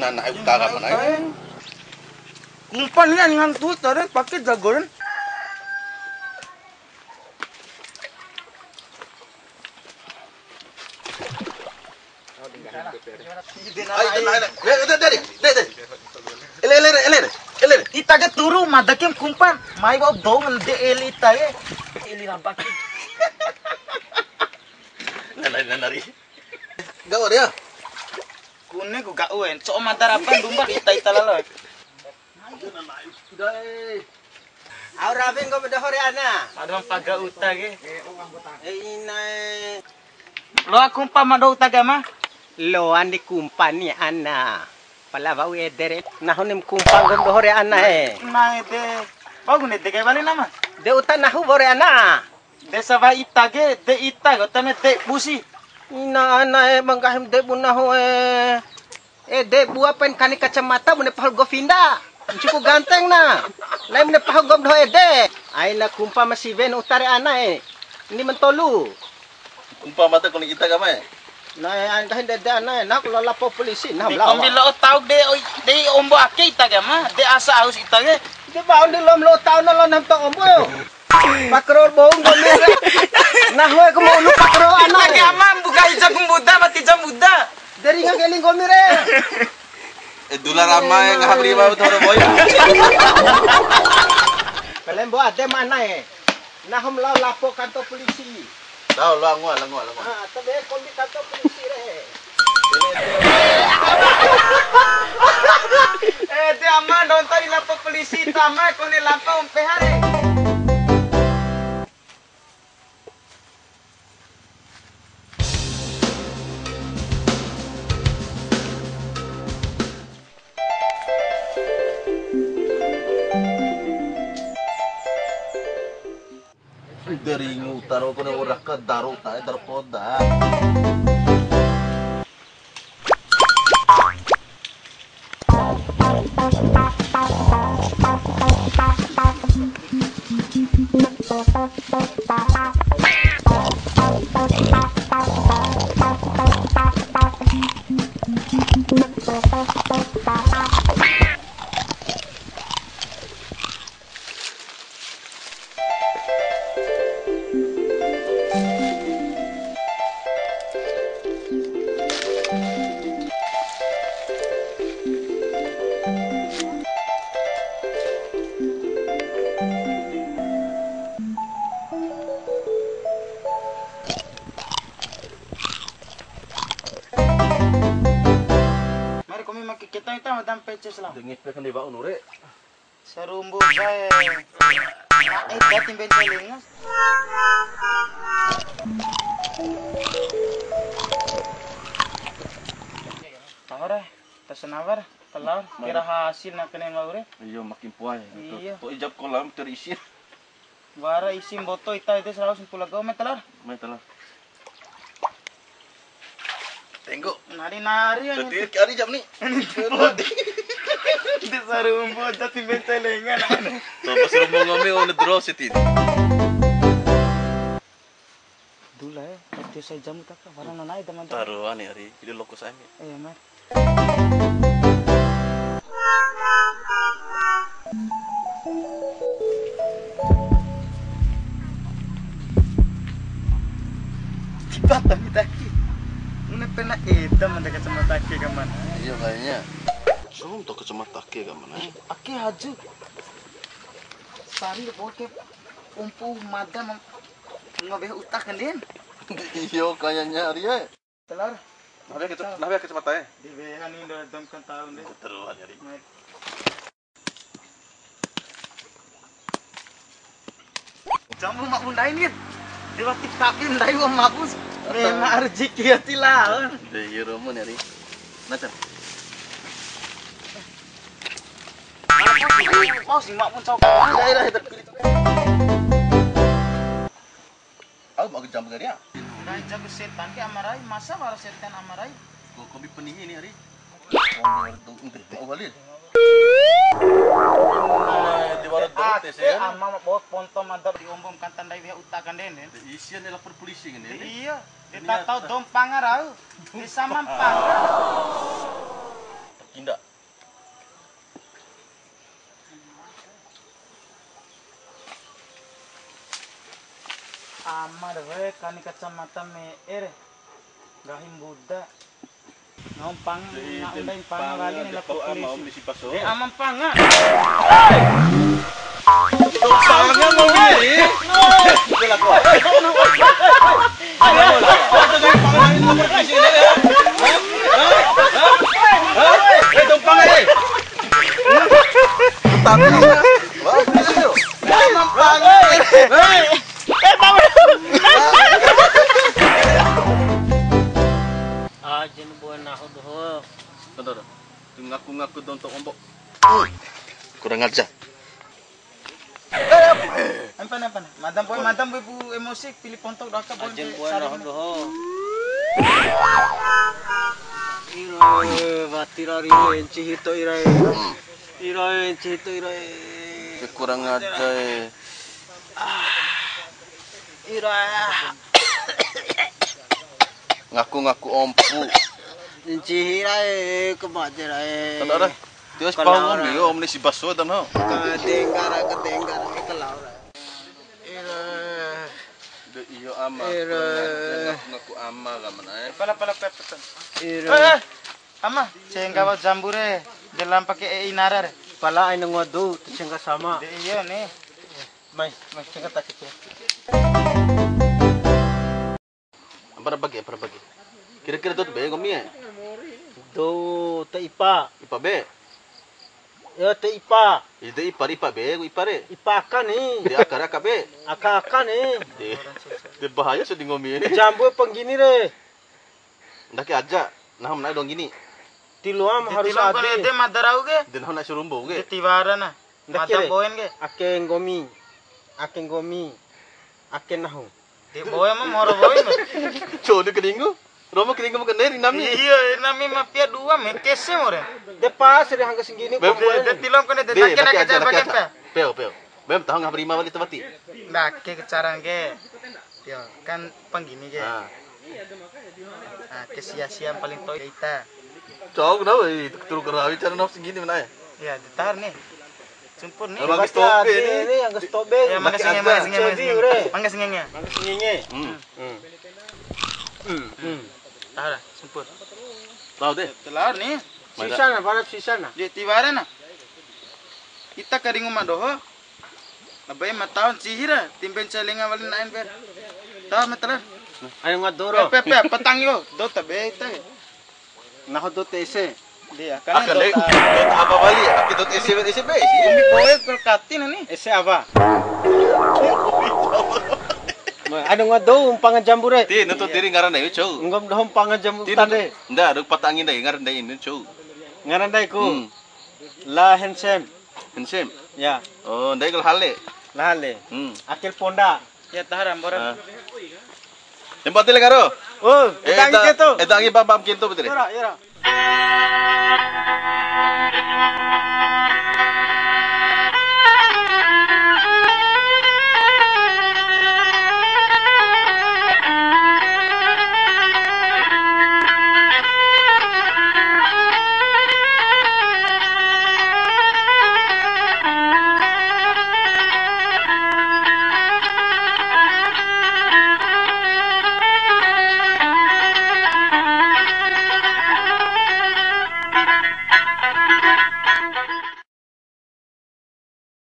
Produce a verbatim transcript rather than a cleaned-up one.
Na'e uta ka mana? Kumpa ni ngantu tare pake jagoan. Ai, tenang, tenang. Deh, deh, deh, deh, deh. Ele, ele, ele, ele. Ita ke turu, mada ke kumpan. Mai wa'u dou ngende eli ita e. Eli rabaki. Nari, nari. Gak ada ya? Kune ku gak uen. So mada raban dumba ita, ita lalo. Au rawi nggomi doho re ana. Aduh, paga uta ke. E inae. Loa kumpa ma doho uta ke ama? Loa ni kumpa ni ana. Pala wa'u ede re. Nahu ni kumpa nggomi doho re ana e. Na ede. Wa'u ne ede ke wali nama? De uta nahu wa'u re ana. De sawa ita ke, de ita ke, uta ne de busi. Ina ana e, ma nggahim de bu nahu e. Ede bua pen kani kacamata bune pahu Govinda. Ncuku ganteng na. Lain bune pahu nggomi doho ede. Aina kumpa ma siwe na uta re ana e. Ni mentolu. Kumpa mata kone ita ka mai. Na e, aina nggahi ndede ana e. Na ku lao lapo polisi. Na lao. Kombi lao tau de, oi, de ombo ake ita ka ma. De asa aus ita ke. De bau ndi lom lao tau na lao nam to ombo yo. Pakro bou nggomi re. Nahu e ku mau lu pakro ana. Lagi aman buka hijab muda, mati jam muda. Dari ngake li nggomi re. E, dula rama e, ngaha beri bau toro boy. Kalian bawa ade mana e? Nahu ma lao lapo kantor polisi. Lao, lao, ngoa, lao, ngoa, lao, ngoa. Ah, tabe kombi kantor polisi re. Eh, de ama, nonton di lapor polisi, tama, kone lampa umpe hari. Deringu taro kone ora ke daru tae darpoda. Mari komi maki kita, kita madam P C selam. Dengit pe kan di bawah nure. Sarumbu kae. Eda timben celingas. Tawar, eh. Tasenawar, telar. Mari. Kira hasil na kene mau re. Iyo, makin puai. Iyo. To ijab kolam terisin. Wara isi mboto ita ede seratus sampulu kau meter. Meter. Tenggo. Nari-nari ya. Tadi hari jam ni. Di sarumbu aja tim bentelengan. Tuh, pas rumbu ngomi, oh, ngedro sitin. Dula ya, dia saya jamu tak, warna nai teman. Taruh ani hari, jadi lokus ani. Iya, Mar. Tiba tadi taki. Una pena eda manda kacamata ake ka mana? Iya, kayaknya. Contoh kacamata ake ka mana? Eh, ake haju. Sari lo boke umpu mada mam-, ngabe utak kan, Din? Iyo, kayaknya, Rie. Telar. Nah, biar kecil, nah, biar kecil mata, eh. Di weha ni, udah dom kan tahu, deh. Keteruan, jadi. Nah. Jamu mak bunda ini, kan? Di waktu tapi ndai wa mabus. Memang rezeki ya, tilaun. Deh, iya, romo, nyari. Nah, Chan. Mau sih, mak pun cok. Daerah terpilih. Au ma jamu gari ya? Ndai jago setan ke amarai, masa wara setan amarai? Ko kombi penihi ni hari. Kombi tu ente, au balik. Di wara dote sen. Ama ma bot ponto madap di ombom kantan dai weha uta kanden den. Isian ni lapor polisi kan ni. Iya. Dia tak tahu dompang arau. Di sama pang. Indah. Ama doho e, kani kacamata me'e re. Nggahi mbuda. Ngau mpanga, na undai mpanga wali ni, lapo polisi. Eh, ama mpanga. Mpanga mau ni. Eh, mpanga, eh. Tapi, wah, polisi yo. Ama mpanga. Eh, bang. Ajen buan nahu doho. Tonton, tonton. Ngaku-ngaku donto ombo. Kurang ajar. Ampan, ampan. Madam boy, madam boy bu emosi, pilih pontok doho aka boy. Ajen buan nahu doho. Ira, wati rari, enci hito ira. Ira, enci hito ira. Kurang ajar. Ira. Ngaku-ngaku ompu. Ncihi rae, kemaje rae. Tanda re. Tios pau ngomi yo, omni si baso dan ho. Kadenggara, kadenggara, kalau rae. Ira. De iyo ama. Ira. Ngaku-ngaku ama ka mana e. Pala, pala, pala, pala. Ira. Eh, eh. Ama, cengga wa'u jambu re, de lampa ke e inara re. Pala aina ngoa dou, tu cengga sama. De iyo ni. Mai, mai, cengga tak itu. Ampara bagi, ampara bagi. Kira-kira dou be ngomi e? Dou te ipa. Ipa be? Ya, te ipa. Ide ipa, ipa be, ipa re. Ipa aka ni. De aka re aka be. Aka aka ni. De, de bahaya so di ngomi e. Jambu panggini re. Ndake aja, nahu ma na'e dou gini. Tiloam harus ade. Ede mada rau ke. De nahu na'e sarumbu ke. De tiwara na. Ndake mada re. Boen ke. Ake nggomi. Ake nggomi. Ake nahu. De boe ma moro boen. Cou de karingu. Romo karingu ma kanderi nami. Iya, nami ma pia dua me kese more. De pas re hangga sanggini. De, de tiloam kone de, de, ndake aja, ndake aja. Peo, peo. Bem, tahu ngaha rima wali tawati? Ndake ke caran ke. Yo, kan panggini ke. Ah. Ah, ke sia-sia paling to'i ita. Cau kenapa? Ih, turu karawi cara nafsu gini mana ya? Ya, datar nih. Sumpur nih. Abang stop ini. Ini yang stop be. Ya, makasih, makasih, makasih. Makasih, makasih. Makasih. Hmm. Hmm. Hmm. Tahu dah, sumpur. Tahu deh. Telar nih. Sisa na, barat sisa na. Di tiwara na. Ita karingu ma doho. Abai ma taon sihira, timben celenga wali na'en ber. Taon ma telar. Ayo ngadoro. Pe, pe, pe, petang yo. Do ta be ita. Naho do te ese. Dia, kan aka do le, ta. Do ta apa wali? Aki do te ese, ese be. Umi boe kol katin ni. Ese apa? Ma, anu ngadou umpanga jambu re. Ti, nuntu diri ngaran dai, cou. Nggom doho umpanga jambu tande. Nda, do patangi dai, ngaran dai ini, cou. Ngaran dai ku. Hmm. La Hensem. Hensem? Ya. Oh, ndai kal hale. La hale. Hmm. Akil ponda. Ya, tahara mbora. Ah. Tempat tele karo. Oh, eh, edangi ta-, keto. Edangi bab, bab kinto betul. Yora, yora.